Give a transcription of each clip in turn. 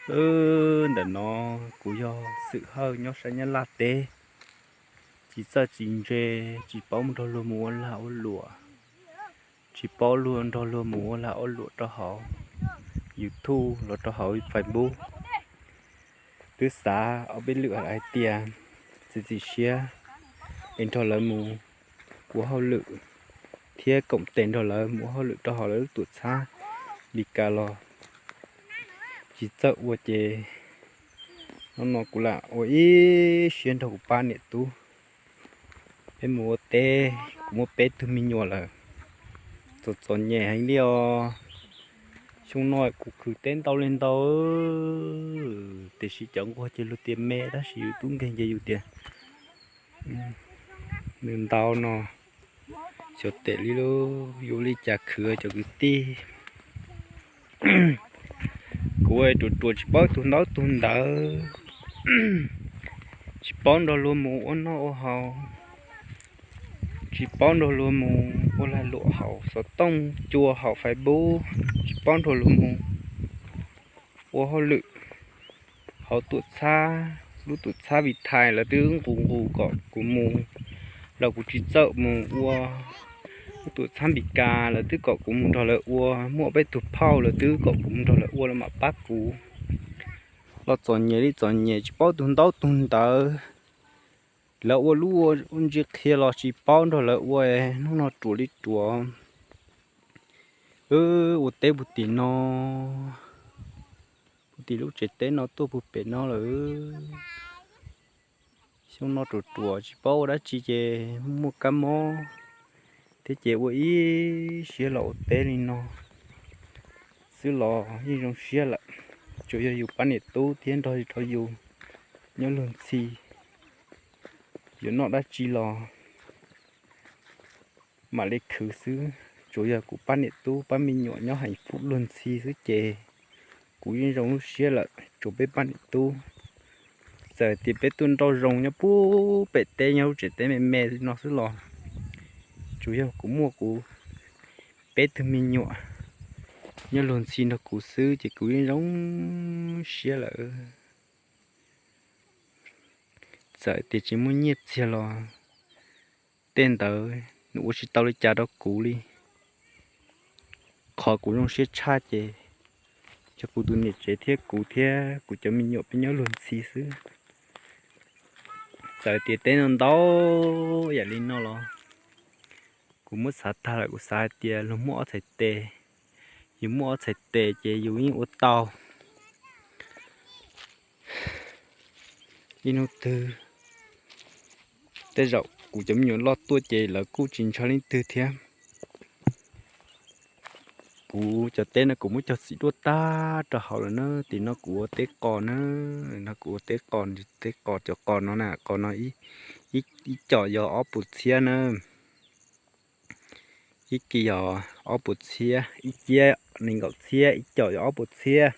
Wb, ntawm no kuv yog Xwm Hawj nyob sab Nyab Laj teb, tsis txawj tsis ntse, tsis paub nrog luag mus ua lag ua luam, tsis paub luag nrog luag mus ua lag ua luam rau hauv YouTube los rau hauv Facebook. Twb xav ob peb lwm hais tias txiav txim siab es nrog lawv mus ua hauj lwm thiab koom tes nrog lawv mus ua hauj lwm rau hauv lawv lub tuam txhab Npis Kas los tsis txawj ua ces hnub no kuv lam ua ib siab nrog kuv pab niam tub peb mus ua teb. Kuv muaj peb tug me nyuam lawm, txom txom nyem heev li os. Xyoo no kuv khwv teb ntau li ntau, tiam sis cov nquag ces luag tias me tab sis yus tub nkeeg ces yus tias nws ntau no. Xyov tes li lub yuav li cas khwv cov kwv tij. Kuv ruam ruam tsis paub tug ntaub tug ntawv, tsis paub nrog luag mus ua noj ua haus, tsis paub nrog luag mus ua lag luam hauv xov tooj cua hauv Facebook, tsis paub nrog luag mus ua hauj lwm hauv tuam txhab. Lub tuam txhab Vim Thais lawv twb nqus nqus kom kuv mus los kuv tsis txawj mus ua. Lub tuam txhab Npis Kas lawv twb kom kuv mus nrog lawv ua, muaj peb tug phauj lawv twb kom kuv mus nrog lawv ua lawv mam pab kuv. Los txom nyem li txom nyem tsis paub tug ntaub tug ntawv, lawv ua lub ua ntsis qhia los tsis paub nrog lawv ua, hnub no ruam li ruam. Wb ua teb puag tim no, puag tim lub tsev teb no tuaj puag pem no lawm. Xyoo no ruam ruam tsis paub ua dab tsi ces muaj kab mob thiab ces ua ib siab los ua teb li no xwb los yeej zoo siab lawm. Tsuas yog yus pab niam tub thiab nrog rau yus nyob luag ntxhi, yuav noj dab tsi los mam li khwv xwb. Tsuas yog kuv pab niam tub pab me nyuam nyob heev fub luag ntxhi xwb ces kuv yeej zoo lub siab lawm. Tsuas peb pab niam tub, txawm tias peb tuaj nrauj zoo nyob puag pem teb nyob lub tsev teb me me no xwb los tsuas yog kuv muaj kuv peb tug me nyuam nyob luag ntxhi nrog kuv xwb ces kuv yeej zoo siab lawm. Txawm tias tsis muaj nyiaj txiag los tej ntawd nws ua tsis tau li cas rau kuv li. Qhov kuv zoo siab tshaj ces yog kuv tus niam tsev thiab kuv thiab kuv cov me nyuam peb nyob luag ntxhi xwb. Txawm tias teb no ntau yam li no los kuv muab xav tag lawm, kuv xav hais tias luag muaj ob txhais tes, yus muaj ob txhais tes ces yus yeej ua tau. Ib hnub twg tej zaum kuv cov me nyuam loj tuaj ces lawv kuj tsis ntshaw leej twg thiab. Kuv cov teb no kuv muab cog txiv duaj tag rau hauv lawm na, tim no kuv ua teb qos na, no kuv ua teb qos, teb qos cov qos no na, qos no ib com yog ob puas txhiab na, ib kis yog ob puas txhiab, ib ciab nees nkaum txhiab, ib com yog ob puas txhiab.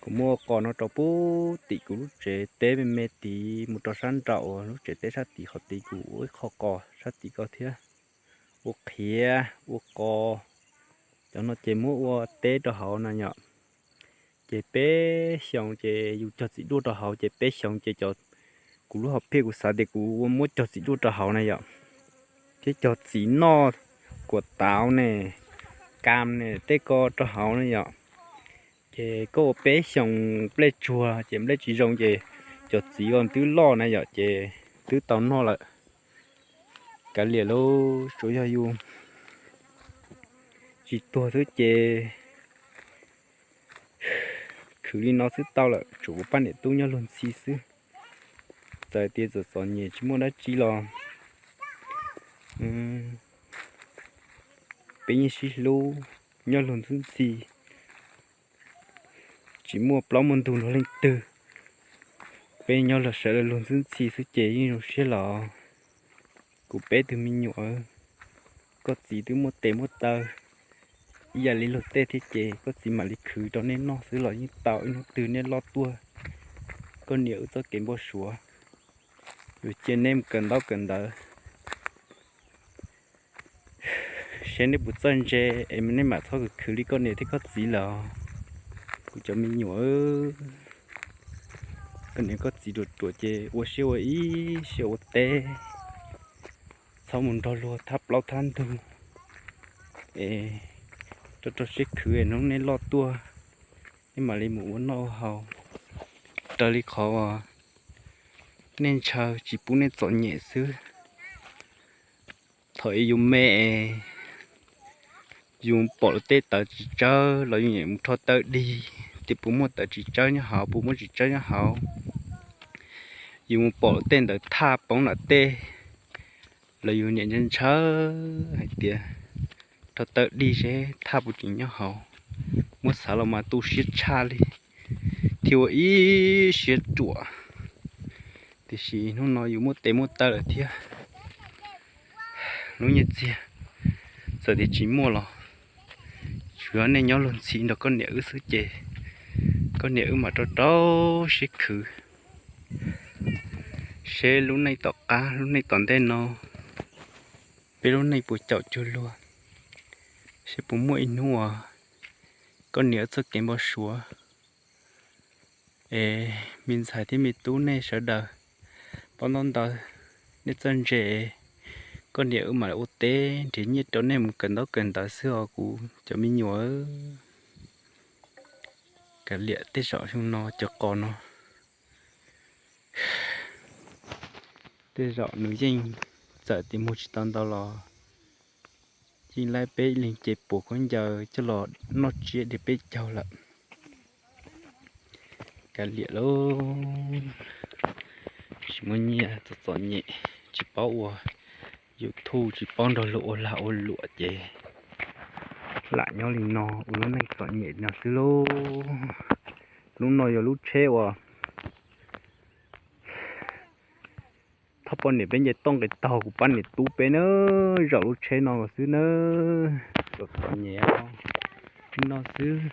Kuv muab qos no rau puag tim kuv lub tsev teb me me tid mus rau sab nraum lub tsev teb sab tid qhov tid kuv ua ib qho qos sab tid ko thiab. Ua qhiav ua qos, cov no ces muab ua teb rau hauv na yom. Ces peb xyoos ces yus cog txiv duaj rau hauv ces peb xyoos ces cov, kuv lub hom phiaj kuv xav tias kuv ua muab cog txiv duaj rau hauv na yom, thiab cog txiv noj, kuam tauv ne, kam ne, tej ko rau hauv na yom. Ces koj ua peb xyoos nplej tsuag ces nplej tsis zoo ces cov txiv ko twb loj na yom ces twb tau noj lawm. Kav liam lauj, tsuas yog yus tsis tuag xwb ces khwv li no xwb tau lawm, tsuas kuv pab niam tub nyob luag ntxhi xwb. Txawm tias txom txom nyem tsis muaj dab tsi los peb yeej sib hlub nyob luag ntxhi ntxhi, tsis muaj plaub muaj ntug nrog leej twg. Peb nyob los sawv daws luag ntxhi ntxhi xwb ces yeej zoo siab los. Kuv peb tug me nyuam, koj txiv twb muaj tes muaj taw ib yam li luag tej thiab ces koj txiv mam li khwv rau nej noj xwb los yeej tau. Ib hnub twg nej loj tuaj, koj niam wb txoj kev npau suav yuav cia nej mus kawm ntaub kawm ntawv, seb nej puas txawj ntse es nej mam txhob khwv khwv li koj niam thiab koj txiv lawm. Kuv cov me nyuam, koj niam koj txiv ruam ruam ces ua siab ua ib siab ua teb, txhob mus nrog luag thab plaub thab ntug es rau rau siab khwv es hnub nej loj tuaj nej mam li mus ua noj ua haus. Raws li qhov uas nej ntshaw tsis pub nej txom nyem xwb. Thaum yus me es yus pom luag tej tawv tsis tsawg los yus niaj mus rho tawb dig, tias puas muaj tawv tsis tsawg nyob hauv, puas muaj tsis tsawg nyob hauv. Yus mus pom luag tej ntawd thaj poob nram tej los yus niaj ntshaw ntshaw hais tias rho tawb dig seb thaj puas tseem nyob hauv. Muab xav los mas tu siab tshaj li, thiaj ua ib siab ruam. Tiam sis hnub no yus muaj tes muaj taw lawm thiab, lub nyiaj txiag txawm tias tsis muaj los tsuav nej nyob luag ntxhi nrog koj niam wb xwb ces koj niam wb mam rau rau siab khwv seb lub neej tom qab lub neej tom ntej no peb lub neej puas caum cuag luag, seb puas muaj ib hnub uas koj niam wb txoj kev npau suav. Es me ntxhais thiab me tub nej sawv daws, pab ntaub ntawv nej txawj ntse, koj niam wb mam li ua teb nrhiav nyiaj rau nej mus kawm ntaub kawm ntawv xwb os kuv cov me nyuam. Kav liam tej zaum xyoo no cov qos no, tej zaum nws yeej txawm tias muag tsis tau ntau los yeej laib peb ib leeg ce puas khaub ncaws coj los noj tsiab dhia peb caug lawm. Kav liam lauj, tsis muaj nyiaj txom txom nyem, tsis paub ua YouTube, tsis paub nrog luag ua lag ua luam ces lam nyob li no ua lub neej txom nyem no xwb lauj. Lub no yog lub tsheb uas thawj poj niam peb nce toj nqis taug kuv pab niam tub peb na, zaum lub tsheb no los xwb na. Txom txom nyem no xwb,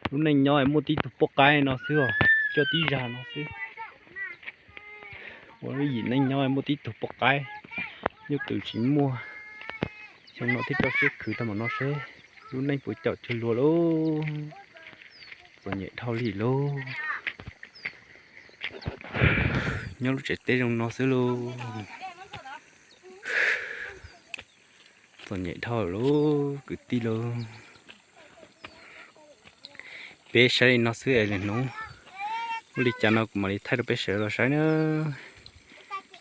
lub neej nyob muaj tib tug poj qaib no xwb os, coj tib zag no xwb. Ua lub yim neej nyob muaj tib tug poj qaib, nyuj twm tsis muaj. Xyoo no thiaj rau siab khwv tau mam no seb lub neej puas caum cuag luag lauj. Txom nyem dhau li lauj. Nyob lub tsev teb zoo no xwb lauj. Txom nyem dhau lauj kwv tij lauj. Peb saib li no xwb es lwm hnub ua li cas no kuv mam li thaij rau peb sawv daws saib na.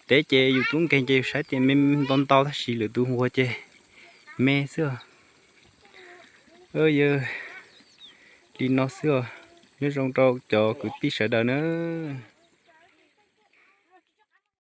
Teb ces yus tub nkeeg ces yus saib tias me ntau ntau tab sis lwm tus nquag ces me xwb os. Yog li no xwb os. Nyob zoo rau cov kwv tij sawv daws na.